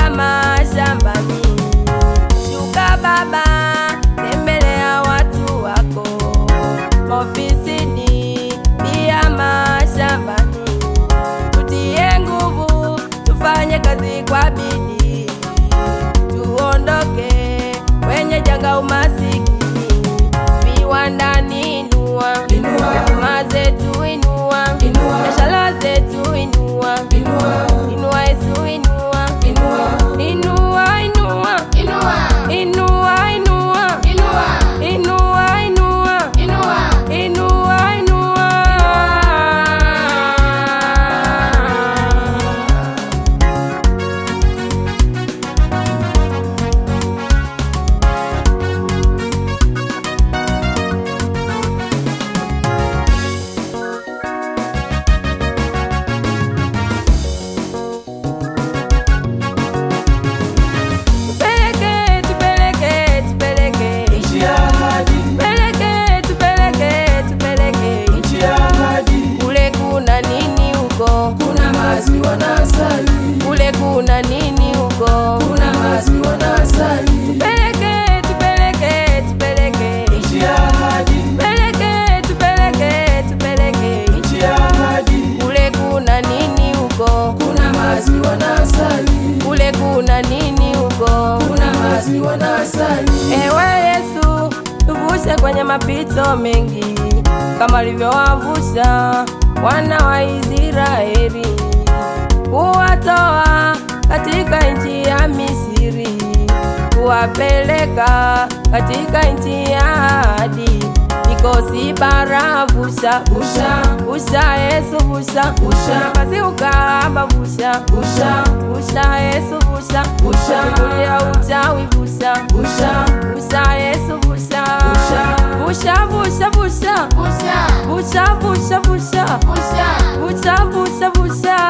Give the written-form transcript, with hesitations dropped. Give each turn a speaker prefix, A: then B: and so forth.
A: pia mashambani. Shuka Baba, tembelea watu wako ofisini, pia mashambani. Tutie nguvu, tufanye kazi kwa bidii, tuondoke kwenye janga umasikini. Viwandani inua, chama zetu inua, biashara zetu inua, inua Yesu inua, inua inua, inua inua, inua inua, inua inua. Tupeleke, tupeleke, tupeleke,
B: Nchi ya ahadi,
A: tupeleke, tupeleke, tupeleke.
B: Nchi ya ahadi,
A: Kule kuna nini huko?
B: Kuna maziwa na asali,
A: Kule kuna nini huko?
B: Kuna maziwa na asali.
A: Tupeleke, tupeleke, tupeleke,
B: Nchi ya ahadi,
A: tupeleke, tupeleke, tupeleke.
B: Nchi ya ahadi,
A: Kule kuna nini huko?
B: Kuna maziwa na asali,
A: Kule kuna nini huko?
B: Kuna maziwa na asali.
A: Ewe Yesu, tuvushe kwenye mapito mengi kama ulivyowavusha wana wa Israeli, kuwatoa katika nchi ya Misri, kuwapeleka katika nchi ya ahadi. Mikosi bara vusha,
B: Vusha.
A: Vusha Yesu vusha,
B: Vusha.
A: nafasi ukahaba vusha,
B: Vusha.
A: Vusha Yesu vusha,
B: Vusha.
A: Kiburi ya uchawi vusha,
B: Vusha.
A: Vusha Yesu vusha,
B: Vusha.
A: Vusha vusha vusha, vusha vusha vusha, vusha vusha vusha.